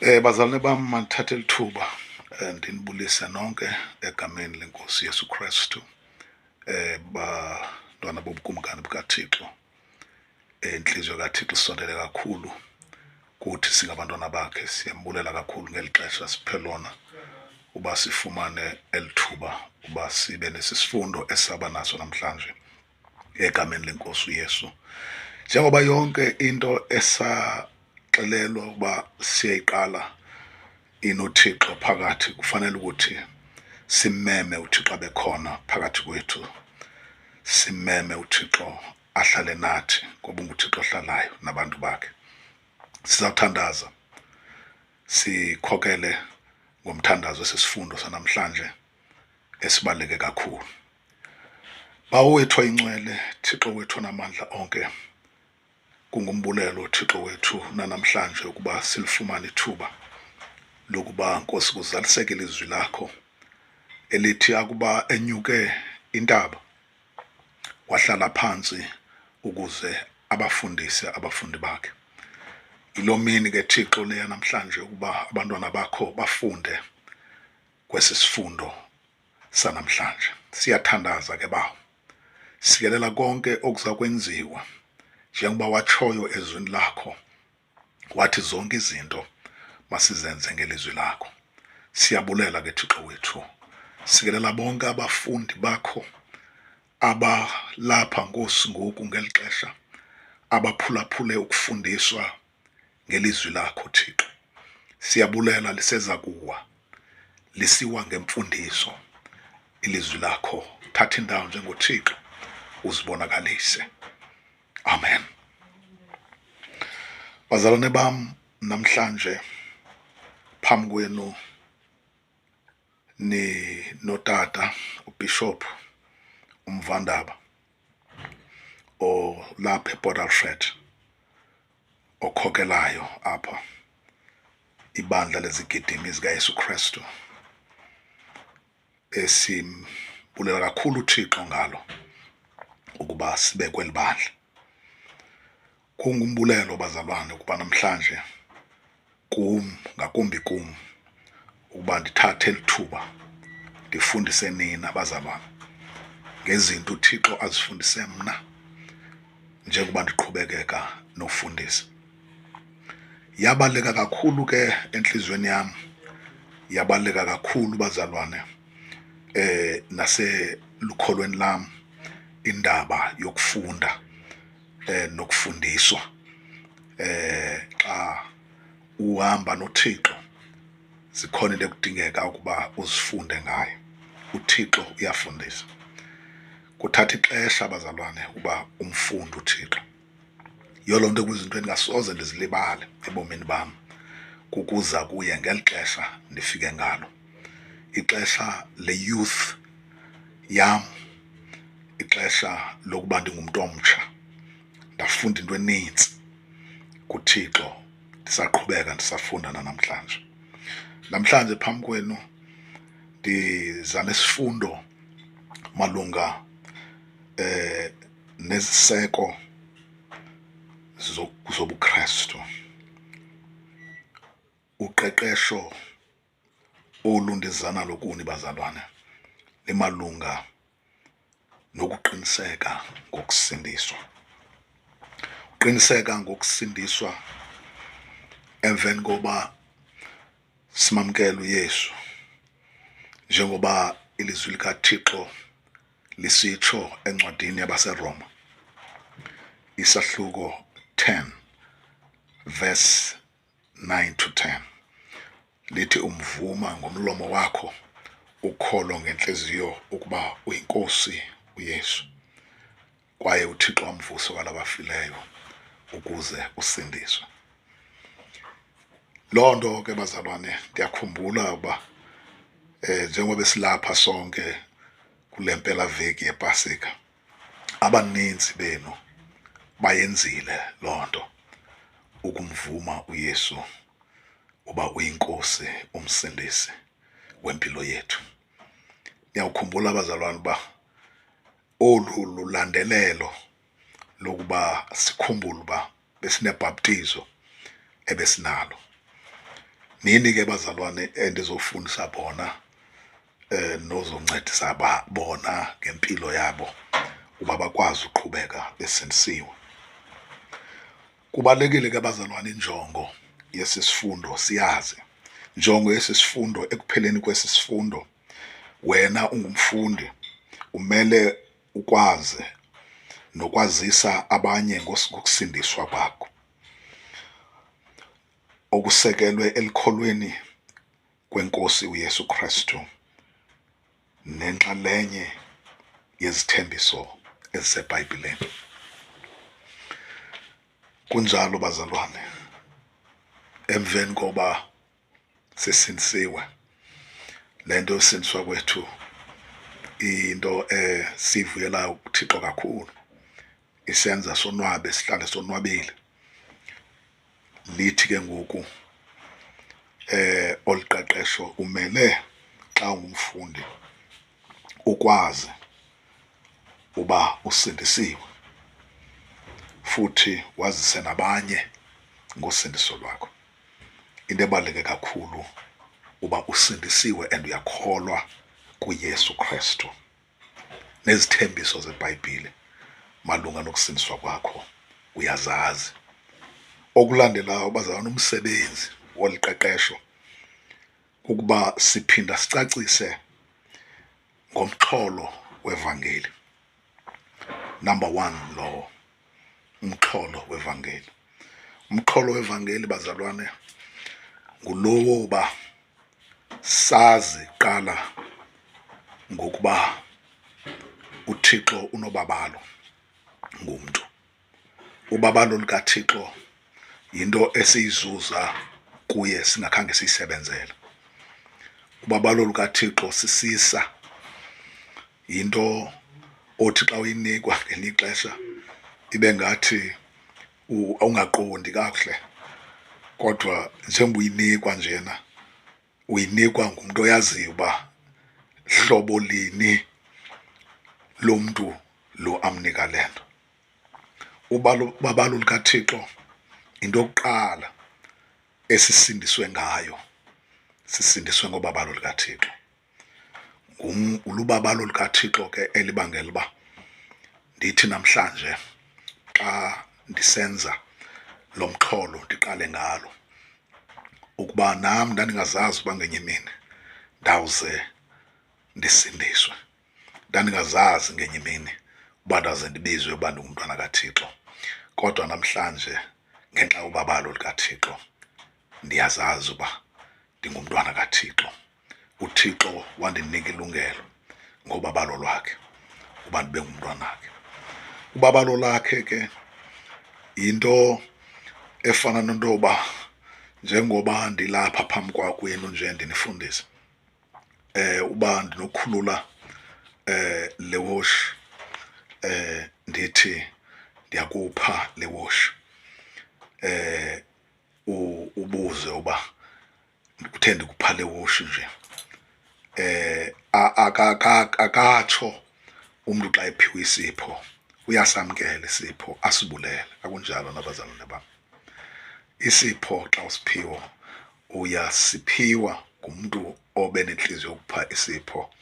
Bazalwane bam, mandithathe eli thuba ndinibulise nonke egameni leNkosi Yesu Kristu. Bantwana bobukumkani bukaThixo, intliziyo kaThixo isondele kakhulu kuthi singabantwana bakhe. Siyambulela kakhulu ngeli xesha siphe lona uba sifumane eli thuba uba sibe nesi sifundo esaba naso namhlanje egameni leNkosi uYesu. Njengoba yonke into esaxelelwa uba siyayiqala inoThixo phakathi, kufanele ukuthi simmeme uThixo abe khona phakathi kwethu, simmeme uThixo ahlale nathi ngoba unguThixo ohlalayo nabantu bakhe. Sizawuthandaza sikhokele ngomthandazo sisifundo sanamhlanje esibaluleke kakhulu. Bawo wethu oyingcwele, Thixo wethu onamandla onke, kungumbulelo Thixo wethu nanamhlanje ukuba silifumane ithuba lokuba Nkosi kuzaliseke ilizwi lakho elithi akuba enyuke intaba wahlala phantsi ukuze abafundise abafundi bakhe. Yiloo mini ke Thixo leya namhlanje ukuba abantwana bakho bafunde kwesi sifundo sanamhlanje. Siyathandaza ke Bawo, sikelela konke okuza kwenziwa njengoba watshoyo ezwini lakho, wathi zonke izinto masizenze ngelizwi lakho. Siyabulela ke Thixo wethu, sikelela bonke abafundi bakho abalapha Nkosi ngoku ngeli xesha, abaphulaphule ukufundiswa ngelizwi lakho Thixo. Siyabulela liseza kuwa, lisiwa ngemfundiso ilizwi lakho. Thatha indawo njengoThixo uzibonakalise. Amen. Bazalwane bam, namhlanje phambi kwenu ni notata uBishop uMvandaba olapha ePort Alfred, okhokelayo apha ibandla lezigidimi zikaYesu Kristu, esimbulela kakhulu uThixo ngalo ukuba sibe kweli bandla. Kungumbulelo bazalwane ukuba namhlanje kum, ngakumbi kum, ukuba ndithathe eli thuba ndifundise nina bazalwane ngezinto uThixo azifundise mna njengoba ndiqhubekeka nofundisa. Yabaluleka kakhulu ke entliziyweni yam, yabaluleka kakhulu bazalwane naselukholweni lam indaba yokufunda nokufundiswa. Xa uhamba noThixo zikhona into ekudingeka ukuba uzifunde ngayo. UThixo uyafundisa. Kuthatha ixesha bazalwane uba umfunde uThixo. Yiyo loo nto kwizinto endingasoze ndizilibale ebomini bam kukuza kuye ngeli xesha ndifike ngalo, ixesha le-youth yam, ixesha lokuba ndingumntu omtsha. Ndafunda into enintsi kuThixo, ndisaqhubeka ndisafunda nanamhlanje. Namhlanje phambi kwenu ndiza nesifundo malunga neziseko zobuKristu, uqeqesho olu ndiza nalo kuni bazalwane limalunga nokuqiniseka ngokusindiswa. Uqiniseka ngokusindiswa emveni koba simamkele uYesu njengoba ilizwi likaThixo lisitsho encwadini yabaseRoma isahluko 10 verse 9 to 10, lithi umvuma ngomlomo wakho ukholo ngentliziyo ukuba uyiNkosi uYesu, kwaye uThixo wamvusa kwalabafileyo ukuze usindiswe. Loo nto ke bazalwane, ndiyakhumbula uba njengoba besilapha sonke kule mpelaveki yePasika, abaninzi benu bayenzile loo nto, ukumvuma uYesu uba uyiNkosi umsindisi wempilo yethu. Niyawukhumbula bazalwane uba olu lulandelelo lokuba sikhumbule uba besinebhaptizo ebesinalo. Nini ke bazalwane endizofundisa bona nozoncedisa bona ngempilo yabo uba bakwazi uqhubeka besindisiwe. Kubalulekile ke bazalwane injongo yesi sifundo siyazi. Njongo yesi sifundo ekupheleni kwesi sifundo wena ungumfundi umele ukwazi nokwazisa abanye ngokusindiswa kwakho okusekelwe elukholweni kweNkosi uYesu Krestu nenxalenye yezithembiso eziseBhayibhileni. Kunjalo bazalwane, emveni koba sisindisiwe le nto yosindiswa kwethu iyinto esiyivuyelayo kuThixo kakhulu, isenza sonwabe sihlale sonwabile. Lithi ke ngoku olu qeqesho umele xa ungumfundi ukwazi uba usindisiwe futhi wazise nabanye ngosindiso lwakho. Into ebaluleke kakhulu uba usindisiwe and uyakholwa kuYesu Krestu nezithembiso zeBhayibhile malunga nokusindiswa kwakho uyazazi. Okulandelayo bazalwana, umsebenzi wolu qeqesho kukuba siphinda sicacise ngomxholo wevangeli. Number one lowo, umxholo wevangeli. Umxholo wevangeli bazalwane ngulowo uba sazi kuqala ngokuba uThixo unobabalo ngumntu. Ubabalo lukaThixo yinto esiyizuza kuye singakhange siyisebenzele. Ubabalo lukaThixo sisisa, yinto othi xa uyinikwa ngelinye ixesha ibe ngathi awungaqondi kakuhle, kodwa njengoba uyinikwa njena uyinikwa ngumntu oyaziyo uba hlobo lini lomntu lo amnika le nto. Ubabalo lukaThixo yinto yokuqala esisindiswe ngayo, sisindiswe ngobabalo lukaThixo. Lubabalo lukaThixo ke elibangela uba ndithi namhlanje xa ndisenza lo mxholo ndiqale ngalo ukuba nam ndandingazazi uba ngenye imini ndawuze ndisindiswe, ndandingazazi ngenye imini uba ndawuze ndibizwe uba ndingumntwana kaThixo. Kodwa namhlanje ngenxa yobabalo lukaThixo ndiyazazi uba ndingumntwana kaThixo. UThixo wandinika ilungelo ngobabalo lwakhe uba ndibe ngumntwanakhe. Ubabalo lakhe ke yinto efana nento yoba njengoba ndilapha phambi kwenu nje ndinifundisa, uba ndinokhulula le woshi, ndithi ndiyakupha le woshi, ubuze uba kuthe ndikupha le woshi nje, akatsho umntu xa ephiwe isipho uyasamkela isipho asibulele. Akunjalo na bazalwane bam? Isipho xa usiphiwa uyasiphiwa ngumntu obe nentliziyo yokupha isipho,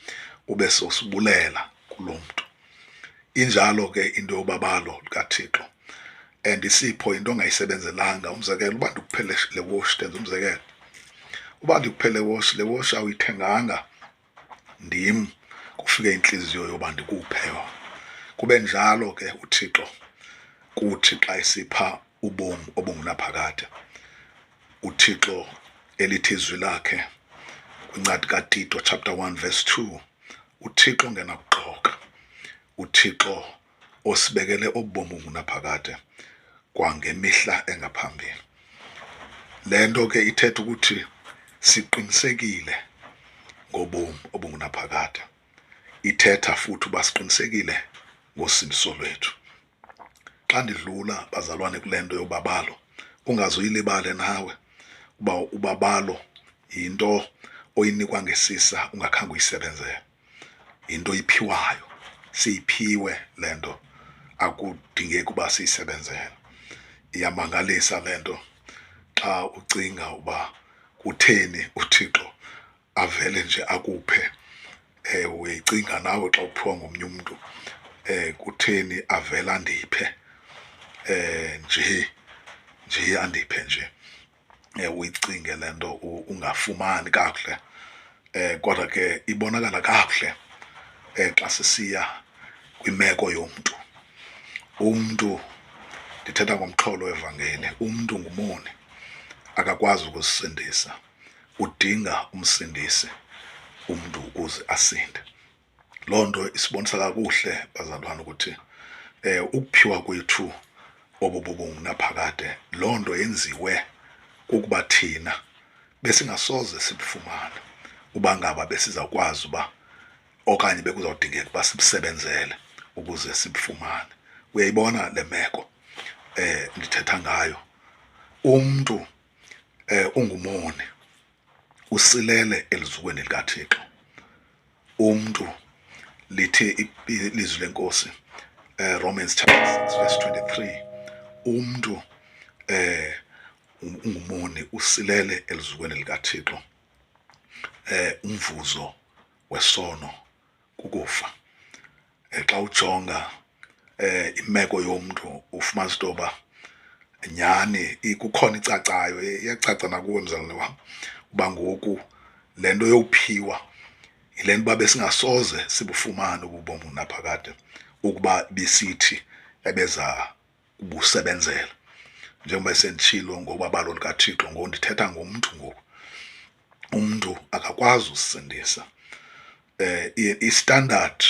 ube sowusibulela kulo mntu. Injalo ke into yobabalo lukaThixo, and isipho yinto ongayisebenzelanga. Umzekelo, uba ndikuphe le woshi, ndenza umzekelo, uba ndikuphe le woshi, le woshi awuyithenganga ndim, kufike intliziyo yoba ndikuphe yona. Kube njalo ke uThixo kuthi xa esipha ubomi obungunaphakade. UThixo elithi izwi lakhe kwincwadi kaTito chapter 1 verse 2, uThixo ongenakuxoka, uThixo osibekele obubomi obungunaphakade kwangemihla engaphambili. Le nto ke ithetha ukuthi siqinisekile ngobomi obungunaphakade, ithetha futhi uba siqinisekile ngosindiso lwethu. Xa ndidlula bazalwane kule nto yobabalo, ungaze uyilibale nawe uba ubabalo yinto oyinikwa ngesisa ungakhange uyisebenzele, yinto oyiphiwayo, siyiphiwe le nto, akudingeki uba siyisebenzele. Iyamangalisa le nto xa ucinga uba Kutheni uThixo avele nje akuphe? Uyayicinga nawe xa uphiwa ngomnye umntu, kutheni avele andiphe nje nje andiphe nje? Uyicinge le nto ungafumani kakuhle, kodwa ke ibonakala kakuhle xa sisiya kwimeko yomntu. Umntu, ndithetha ngomxholo wevangeli, umntu ngumoni akakwazi ukuzisindisa, udinga umsindisi umntu ukuze asinde. Loo nto isibonisa kakuhle bazalwane ukuthi ukuphiwa kwethu obu bubungunaphakade loo nto yenziwe kukuba thina besingasoze sibufumane uba ngaba besizawukwazi uba okanye bekuzawudingeka uba sibusebenzele ukuze sibufumane. Uyayibona le meko ndithetha ngayo? Umntu ungumoni, usilele eluzukweni likaThixo. Umntu lithi ilizwi lenkosi Romans chapter 6 verse 23, umntu ungumoni usilele eluzukweni likaThixo. Umvuzo wesono kukufa. Xa ujonga imeko yomntu ufumanisa into yoba nyhani kukhona icacayo, iyacaca nakuwe mzalwane wam uba ngoku le nto yowuphiwa yile nto uba besingasoze sibufumane ububomi unaphakade ukuba bisithi ebeza kubusebenzela. Njengoba senditshilo ngobabalo lukaThixo, ngoku ndithetha ngomntu ngoku. Umntu akakwazi usindisa. I-standard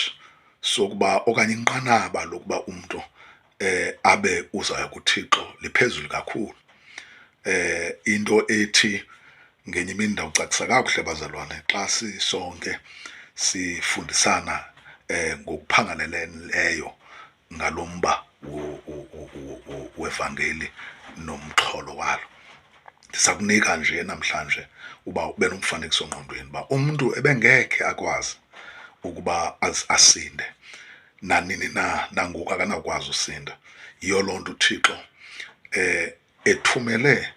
sokuba okanye inqanaba lokuba umntu abe uzaya kuThixo liphezulu kakhulu. Into ethi ngenye imini ndawucacisa kakuhle bazalwane xa sisonke sifundisana ngokuphangaleleyo ngalo mba wevangeli nomxholo walo. Ndisakunika nje namhlanje uba ube nomfanekiso ngqondweni uba umntu ebengekhe akwazi ukuba asinde nanini na, nangoku akanawukwazi usinda. Yiyo loo nto uThixo ethumele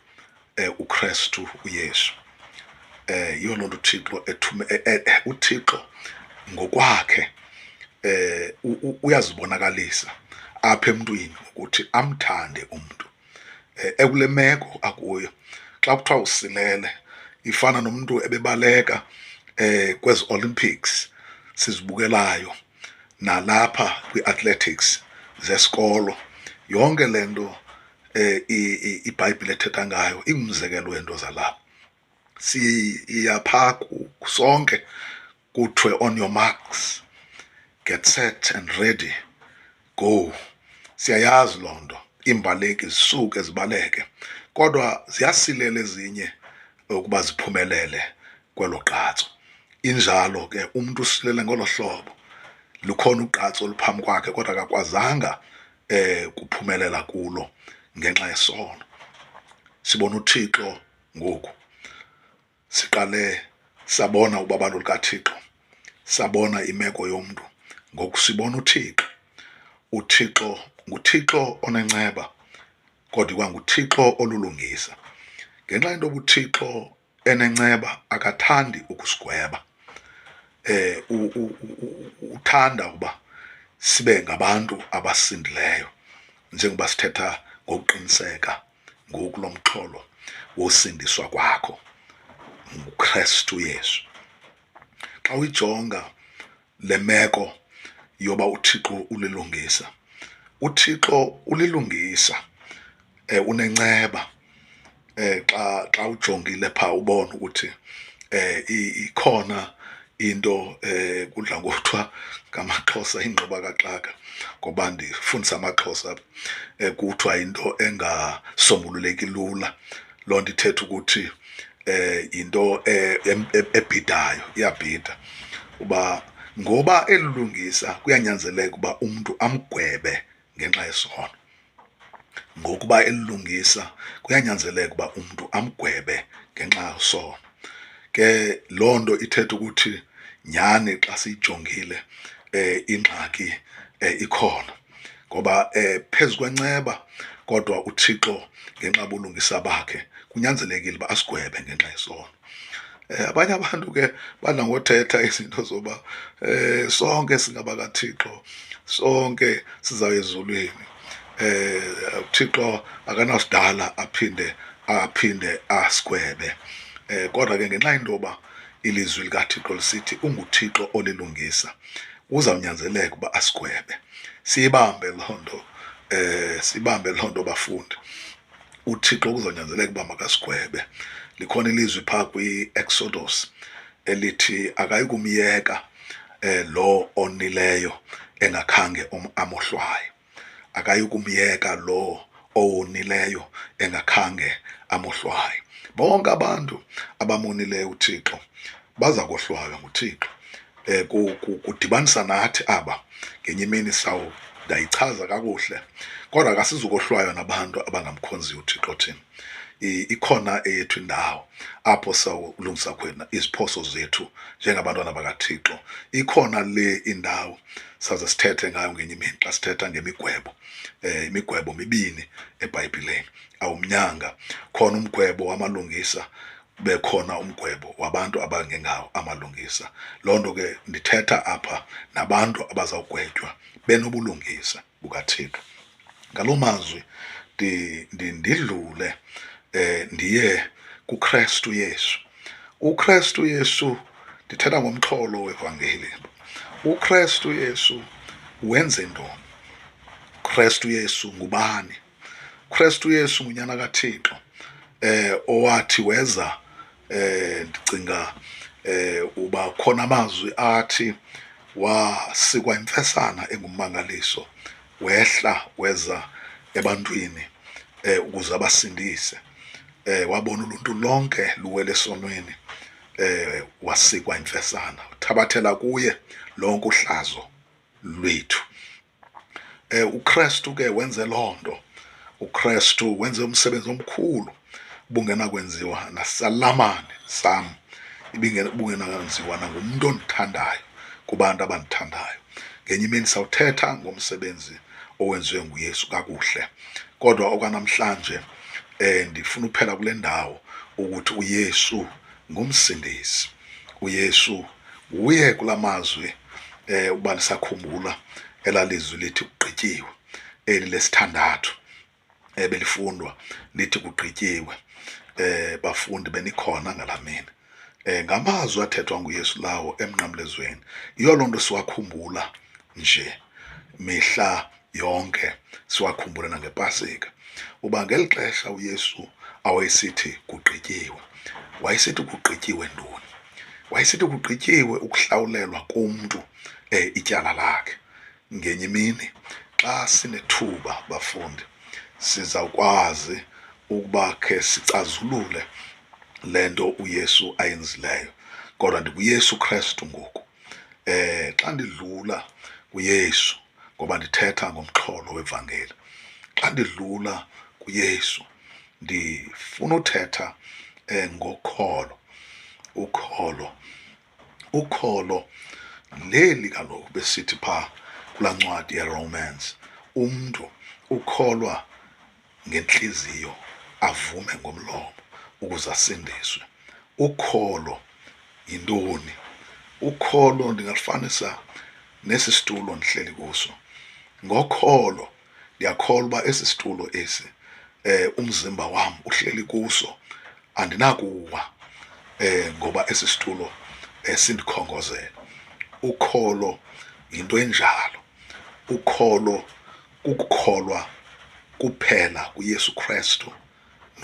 uKrestu uYesu. Yiyo loo nto uThixo ethume uThixo ngokwakhe uyazibonakalisa apha emntwini ukuthi amthande umntu ekule meko akuyo. Xa kuthiwa usilele ifana nomntu ebebaleka kwezi Olympics sizibukelayo nalapha kwi-athletics zesikolo, yonke le nto iBhayibhile ethetha ngayo ingumzekelo wento zalapha. Siya phaa sonke kuthiwe on your marks, get set and ready, go. Siyayazi loo nto, iimbaleki zisuke zibaleke kodwa ziyasilela ezinye ukuba ziphumelele kwelo gqatso. Injalo ke umntu usilele ngolo hlobo, lukhona ugqatso oluphambi kwakhe kodwa akakwazanga kuphumelela kulo ngenxa yesono. Sibona uThixo ngoku, siqale sabona ubabalo lukaThixo, sabona imeko yomntu, ngoku sibona uThixo. UThixo nguThixo onenceba kodwa ikwanguThixo olulungisa. Ngenxa yento yoba uThixo enenceba akathandi ukusigweba, uthanda ukuba sibe ngabantu abasindileyo njengoba sithetha ngokuqiniseka ngoku lo mxholo wosindiswa kwakho nguKrestu Yesu. Xa uyijonga le meko yoba uThixo ulilungisa, uThixo ulilungisa, unenceba. Xa ujongile phaa ubone ukuthi ikhona into kudla ngokuthiwa ngamaXhosa ingxubakaxaka ngoba ndifundisa amaXhosa, kuthiwa yinto engasombululeki lula. Loo nto ithetha ukuthi yinto ebhidayo, iyabhida uba ngoba elilungisa kuyanyanzeleka uba umntu amgwebe ngenxa yesono. Ngokuba elilungisa kuyanyanzeleka uba umntu amgwebe ngenxa yesono. Ke loo nto ithetha ukuthi nyhani xa siyijongile ingxaki ikhona ngoba phezu kwenceba kodwa uThixo ngenxa yobulungisa bakhe Kunyanzelekile uba asigwebe ngenxa yesono. Abanye abantu ke badla ngothetha izinto zoba sonke singabakaThixo, sonke sizawuya ezulwini, uThixo akanasidala aphinde asigwebe. Kodwa ke ngenxa yento yoba ilizwi likaThixo lisithi unguThixo olilungisa kuzawunyanzeleka uba asigwebe. Siyibambe loo nto, siyibambe loo nto bafundi, uThixo kuzonyanzeleka uba makasigwebe. Likhona ilizwi phaa kwiExodus elithi akayi kumyeka lo onileyo engakhange amohlwaye, akayi kumyeka lo owonileyo engakhange amohlwaye. Bonke abantu abamonileyo uThixo baza kohlwaywa nguThixo. Kudibanisa nathi aba, ngenye imini ndayichaza kakuhle. Kodwa ke asizukohlwaywa nabantu abangamkhonziyo uThixo thina. Ikhona eyethu indawo apho sawulungisa khona iziphoso zethu njengabantwana bakaThixo. Ikhona le indawo saze sithethe ngayo ngenye imini xa sithetha ngemigwebo. Imigwebo mibini eBhayibhileni, awumnyanga. Khona umgwebo wamalungisa, kube khona umgwebo wabantu abangengawo amalungisa. Loo nto ke ndithetha apha nabantu abazawugwetywa benobulungisa bukaThixo. Ngaloo mazwi ndidlule ndiye kuKrestu Yesu. UKrestu Yesu, ndithetha ngomxholo wevangeli. UKrestu Yesu wenze ntoni? Krestu Yesu ngubani? Krestu Yesu ngunyana kaThixo owathi weza, ndicinga uba khona amazwi athi wasikwa imfesana engummangaliso, wehla weza ebantwini ukuze abasindise. Wabona uluntu lonke luwele esonweni, wasikwa imfesana, uthabathela kuye lonke uhlazo lwethu. UKrestu ke wenze loo nto. UKrestu wenze umsebenzi omkhulu ubungenakwenziwa nasalamane sam, ubungenakwenziwa nangumntu ondithandayo kubantu abandithandayo. Ngenye imini sawuthetha ngomsebenzi owenziwe nguYesu kakuhle, kodwa okwanamhlanje ndifuna uphela kule ndawo ukuthi uYesu ngumsindisi. uYesu nguye kula mazwi, uba nisakhumbula elalizwi lithi kugqityiwe, eli lesithandathu ebelifundwa lithi kugqityiwe. Bafundi benikhona ngalaa mini. Ngamazwi athethwa nguYesu lawo emnqamlezweni. Yiyo loo nto siwakhumbula nje mihla yonke, siwakhumbule nangePasika, uba ngeli xesha uYesu awayesithi kugqityiwe, wayesithi kugqityiwe ntoni? Wayesithi kugqityiwe ukuhlawulelwa kumntu ityala lakhe. Ngenye imini xa sinethuba bafundi, sizawukwazi ukuba khe sicazulule le nto uYesu ayenzileyo. Kodwa ndikuYesu Krestu ngoku. Xa ndidlula kuYesu, ngoba ndithetha ngomxholo wevangeli, xa ndidlula kuYesu ndifuna uthetha ngokholo. Ukholo, ukholo leli kaloku besithi phaa kulaa ncwadi yeRomans, umntu ukholwa ngentliziyo avume ngomlomo ukuze asindiswe. Ukholo yintoni? Ukholo ndingalufanisa nesi situlo ndihleli kuso. Ngokholo ndiyakholwa uba esi situlo esi, umzimba wam uhleli kuso, andinakuwa, ngoba esi situlo sindikhongozela. Ukholo yinto enjalo. Ukholo kukukholwa kuphela kuYesu Krestu,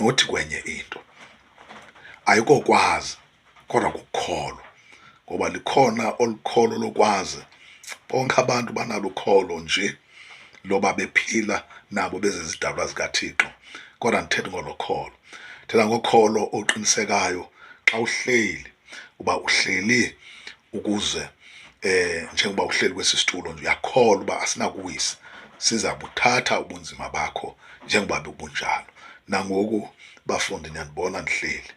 nothi kwenye into. Ayikokwazi kodwa kukukholwa, ngoba likhona olukholo lokwazi. Bonke abantu banalo ukholo nje loba bephila nabo bezizidalwa zikaThixo, kodwa ndithetha ngolo kholo. Ndithetha ngokholo oqinisekayo xa uhleli, uba uhleli ukuze njengoba uhleli kwesi situlo nje uyakholwa uba asinakuwisa, siza buthatha ubunzima bakho njengoba bebunjalo. Nangoku bafundi niyandibona ndihleli,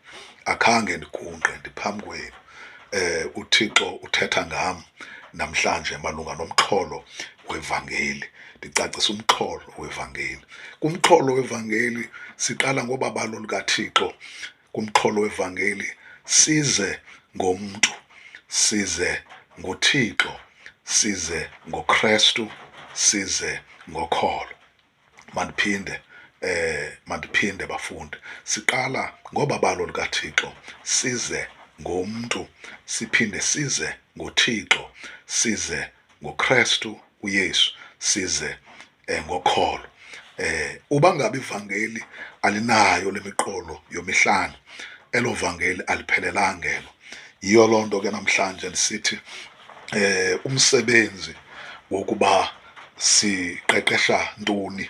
akhange ndigungqe, ndiphambi kwenu. UThixo uthetha ngam. namhlanje malunga nomxholo wevangeli. Ndicacisa umxholo wevangeli. Kumxholo wevangeli siqala ngobabalo lukaThixo, kumxholo wevangeli size ngomntu, size ngoThixo, size ngoKrestu, size ngokholo. Mandiphinde, mandiphinde bafundi. Siqala ngobabalo lukaThixo, size ngomntu, siphinde size ngoThixo, size ngoKrestu uYesu, size ngokholo. Uba ngaba ivangeli alinayo le miqolo yomihlanu, elo vangeli aliphelelanga elo. Yiyo loo nto ke namhlanje ndisithi umsebenzi wokuba siqeqesha ntoni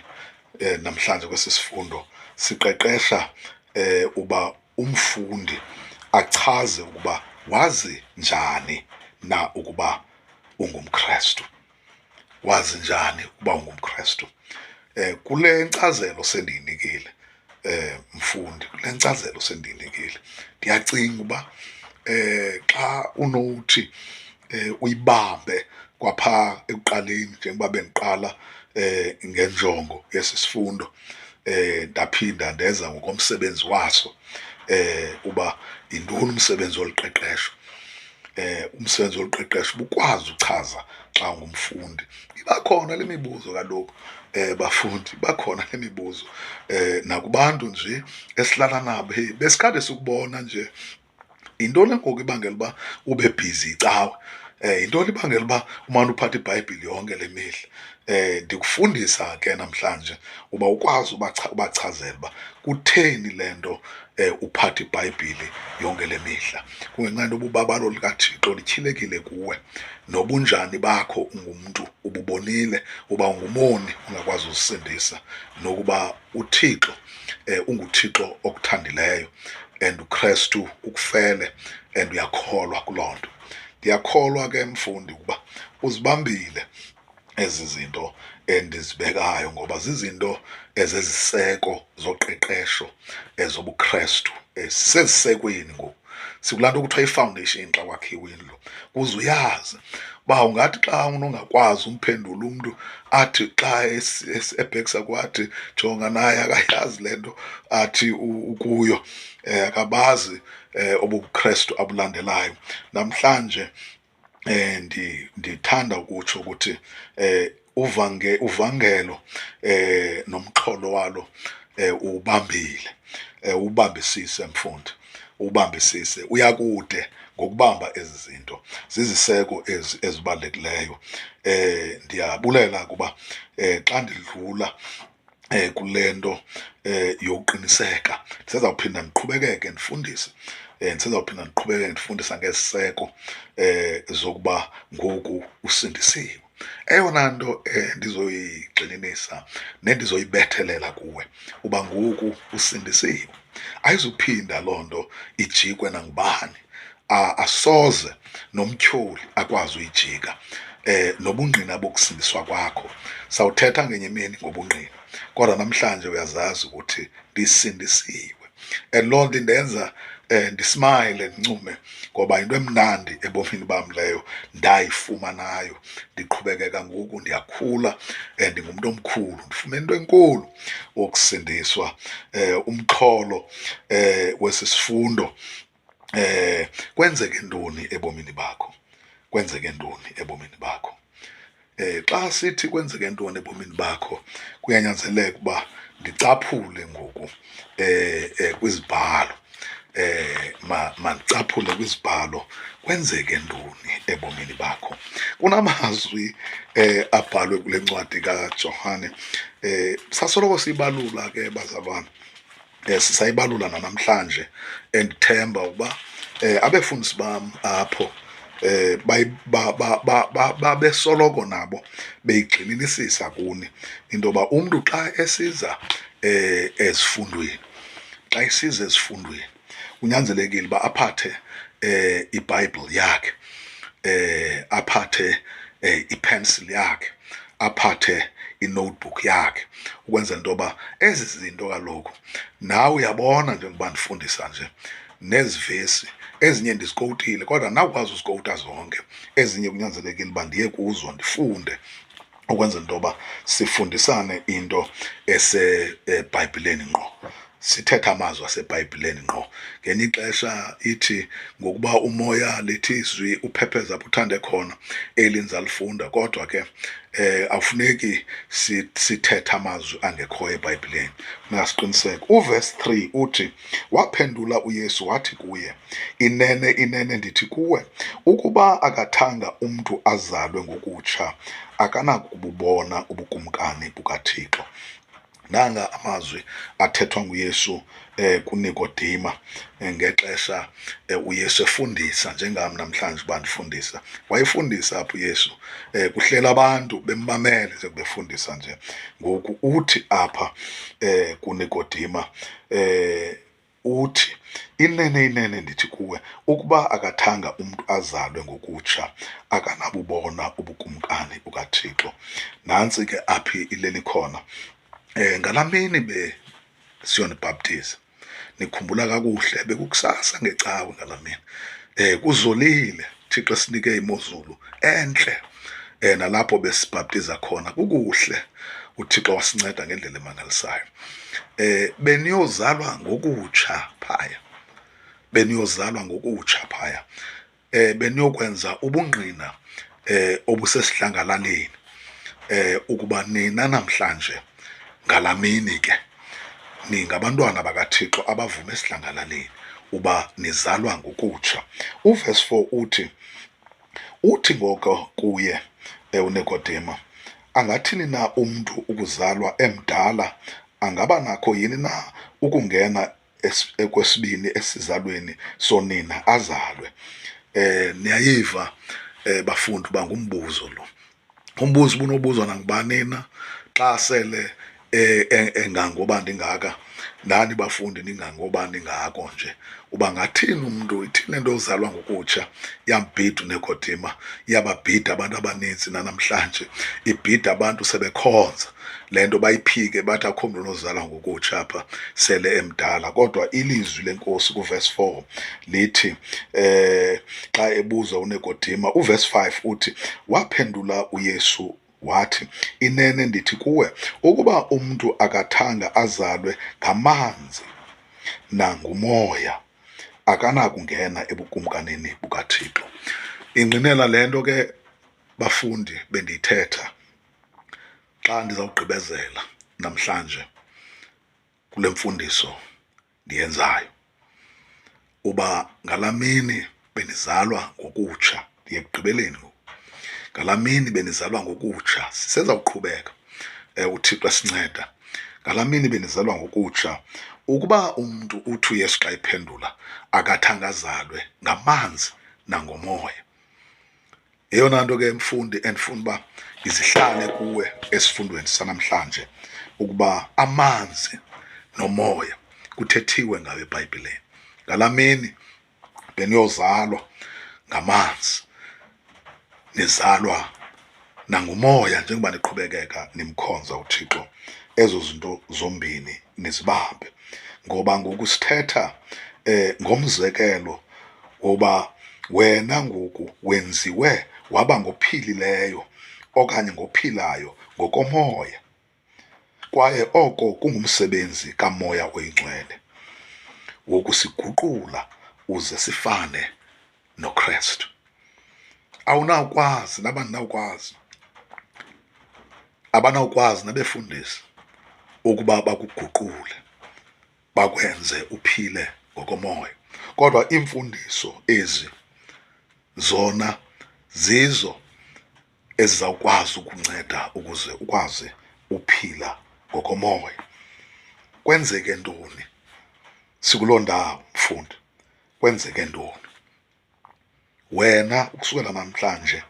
namhlanje kwesi sifundo, siqeqesha uba umfundi achaze ukuba wazi njani na ukuba ungumKrestu, wazi njani ukuba ungumKrestu. Kule nkcazelo sendiyinikile mfundi, kule nkcazelo sendiyinikile ndiyacinga uba xa unowuthi uyibambe kwaphaa ekuqaleni njengoba bendiqala ngenjongo yesi sifundo ndaphinda ndeza ngokomsebenzi waso uba yintoni umsebenzi wolu qeqesho. Umsebenzi wolu qeqesho uba ukwazi uchaza xa ungumfundi. Iba khona le mibuzo kaloku bafundi, iba khona le mibuzo nakubantu nje esihlala nabo, heyi besikhade sikubona nje, yintoni ngoku ibangela uba ube bhizi yicawe? Yintoni ibangela uba umane uphatha iBhayibhile yonke le mihla? Ndikufundisa ke namhlanje uba ukwazi ubachazela uba kutheni le nto uphatha iBhayibhile yonke le mihla. Kungenxa yoba ubabalo lukaThixo lutyhilekile kuwe nobunjani bakho ungumntu ububonile uba ungumoni ongakwazi uzisindisa, nokuba uThixo unguThixo okuthandileyo and uKrestu ukufele and uyakholwa kuloo nto. Ndiyakholwa ke mfundi ukuba uzibambile ezi zinto endizibekayo ngoba zizinto eziziseko zoqeqesho ezobuKrestu. Sisezisekweni ngoku, sikulaa nto kuthiwa yi-foundation xa kwakhiwa indlu uze uyazi uba ungathi xa unongakwazi umphendula umntu athi xa ebhekisa kwathi jonga naye akayazi le nto athi ukuyo, akabazi obu buKrestu abulandelayo. Namhlanje ndithanda ukutsho ukuthi uvangelo nomxholo walo uwubambile, uwubambisise mfundi, uwubambisise. Uyakude ngokubamba ezi zinto, ziziseko ezi ezibalulekileyo. Ndiyabulela kuba xa ndidlula kule nto yokuqiniseka ndisezawuphinda ndiqhubekeke ndifundise, ndisezawuphinda ndiqhubekeke ndifundisa ngeziseko zokuba ngoku usindisiwe. Eyona nto ndizoyigxininisa nendizoyibethelela kuwe uba ngoku usindisiwe, ayizuphinda loo nto ijikwe nangubani, asoze nomtyholi akwazi uyijika nobungqina bokusindiswa kwakho. Sawuthetha ngenye imini ngobungqina, kodwa namhlanje uyazazi ukuthi ndisindisiwe. And loo nto indenza ndismayile, ndincume ngoba yinto emnandi ebomini bam leyo ndayifumanayo. Ndiqhubekeka ngoku ndiyakhula, ndingumntu omkhulu, ndifumene into enkulu wokusindiswa. Umxholo wesi sifundo, kwenzeke ntoni ebomini bakho? Kwenzeke ntoni ebomini bakho? Xa sithi kwenzeke ntoni ebomini bakho, kuyanyanzeleka uba ndicaphule ngoku kwizibhalo, mandicaphule kwizibhalo kwenzeke ntoni ebomini bakho. Kunamazwi abhalwe kule ncwadi kaJohane, sasoloko siyibalula ke bazalwane, sisayibalula nanamhlanje, endithemba ukuba abefundisi bam apho babesoloko nabo beyigxininisisa kuni into yoba umntu xa esiza ezifundweni, xa esiza ezifundweni kunyanzelekile uba aphathe iBhayibhile yakhe, aphathe ipencil yakhe, aphathe i-notebook yakhe, ukwenzela into yoba ezi zinto kaloku nawe uyabona njengoba ndifundisa nje nezi vesi Ezinye ndizikowutile kodwa andinawukwazi uzikowuta zonke, ezinye kunyanzelekile uba ndiye kuzo ndifunde ukwenzela into yoba sifundisane into eseBhayibhileni ngqo, sithethe amazwi aseBhayibhileni ngqo. Ngelinye ixesha ithi ngokuba umoya lithi izwi uphepheza apho uthande khona, eli ndizalifunda kodwa ke awufuneki sithethe amazwi angekhoyo eBhayibhileni, funeka siqiniseke. Uvesi 3 uthi, waphendula uYesu wathi kuye, inene, inene ndithi kuwe, ukuba akathanga umntu azalwe ngokutsha akanakububona ubukumkani bukaThixo. Nanga amazwi athethwa nguYesu kuNikodima ngexesha uYesu efundisa njengam namhlanje uba ndifundisa. Wayefundisa apha uYesu kuhlela abantu bemmamele sekubefundisa nje. Ngoku uthi apha kuNikodima uthi, inene, inene ndithi kuwe, ukuba akathanga umntu azalwe ngokutsha akanabubona ubukumkani bukaThixo. Nantsi ke aphi ileli khona. Ngalaa mini be siyonibhaptiza, nikhumbula kakuhle, bekukusasa ngecawe ngalaa mini. Kuzolile, Thixo esinike imozulu entle. Nalapho besibhaptiza khona kukuhle, uThixo wasinceda ngendlela emangalisayo. Beniyozalwa ngokutsha phaya, beniyozalwa ngokutsha phaya. Beniyokwenza ubungqina obusesidlangalaleni ukuba nina namhlanje ngalamini ke ningabantwana bakaThixo abavuma esidlangalaleni uba nizalwa ngokutsha. Uverse 4 uthi, uthi ngoko kuye uNikodema, angathini na umntu ukuzalwa emdala? Angaba nakho yini na ukungena ekwesibini esizalweni sonina azalwe? Niyayiva bafundi uba ngumbuzo lo. Umbuzo ubunobuzwa nangubani na xa sele engangoba ndingaka, nani bafundi ningangoba ningako nje, uba ngathini umntu, ithini le nto yozalwa ngokutsha? Iyambhida uNikodima, iyababhida abantu abaninzi nanamhlanje, ibhida abantu sebekhonza le nto, bayiphike bathi akukho mntu unozalwa ngokutsha apha sele emdala. Kodwa ilizwi leNkosi kuverse 4 lithi xa ebuzwa uNikodima, uverse 5 uthi, waphendula uYesu wathi, inene ndithi kuwe, ukuba umntu akathanga azalwe ngamanzi nangumoya, akanakungena ebukumkanini bukaThixo. Ingqinela le nto ke bafundi bendiyithetha xa ndizawugqibezela namhlanje kule mfundiso ndiyenzayo, uba ngalaa mini benizalwa ngokutsha, ndiye ekugqibeleni ngoku, ngalaa mini benizalwa ngokutsha, sisezawuqhubeka uThixo esinceda. Ngalaa mini benizalwa ngokutsha, ukuba umntu uthi uYesu xa ephendula akathanga azalwe ngamanzi nangomoya. Eyona nto ke mfundi endifuna uba izihlale kuwe esifundweni sanamhlanje, ukuba amanzi nomoya kuthethiwe ngayo eBhayibhileni. Ngalaa mini beniyozalwa ngamanzi, nizalwa nangumoya njengoba niqhubekeka nimkhonza uThixo. Ezo zinto zombini nizibambe, ngoba ngoku sithetha ngomzekelo woba wena ngoku wenziwe waba ngophilileyo okanye ngophilayo ngokomoya, kwaye oko kungumsebenzi kaMoya oyiNgcwele wokusiguqula uze sifane noKrestu. Awunawukwazi, nabandinawukwazi, abanawukwazi nabefundisi ukuba bakuguqule bakwenze uphile ngokomoya, kodwa iimfundiso ezi zona zizo ezizawukwazi ukunceda ukuze ukwazi uphila ngokomoya. Kwenzeke ntoni? Sikuloo ndawo mfundi, kwenzeke ntoni? Wena ukusukela namhlanje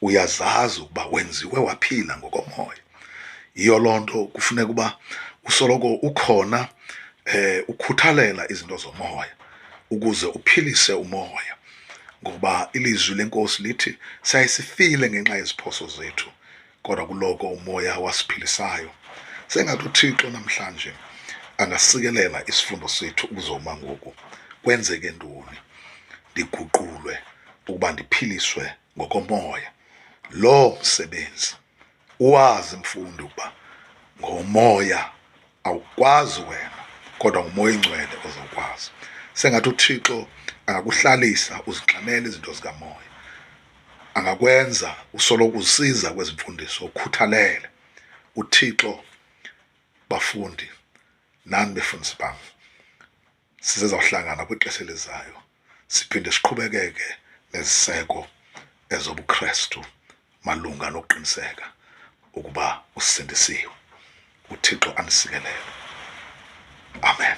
uyazazi ukuba wenziwe waphila ngokomoya. Yiyo loo nto kufuneka uba usoloko ukhona ukhuthalela izinto zomoya ukuze uphilise umoya, ngoba ilizwi leNkosi lithi sayisifile ngenxa yeziphoso zethu, kodwa kuloko umoya wasiphilisayo. Sengathi uThixo namhlanje angasikelela isifundo sethu ukuzoma ngoku. Kwenzeke ntoni? ndiguqulwe, ukuba ndiphiliswe ngokomoya. Lo msebenzi uwazi mfundi ukuba ngomoya awukwazi wena, kodwa ngumoya ingcwele ozawukwazi. Sengathi uThixo angakuhlalisa uzingxamele izinto zikamoya, angakwenza usoloko usiza kwezi mfundiso, ukhuthalele uThixo. Bafundi nani befundisi bam, sizezawuhlangana kwixesha elizayo siphinde siqhubekeke neziseko ezobuKristu malunga nokuqiniseka ukuba usindisiwe. UThixo anisikelele. Amen.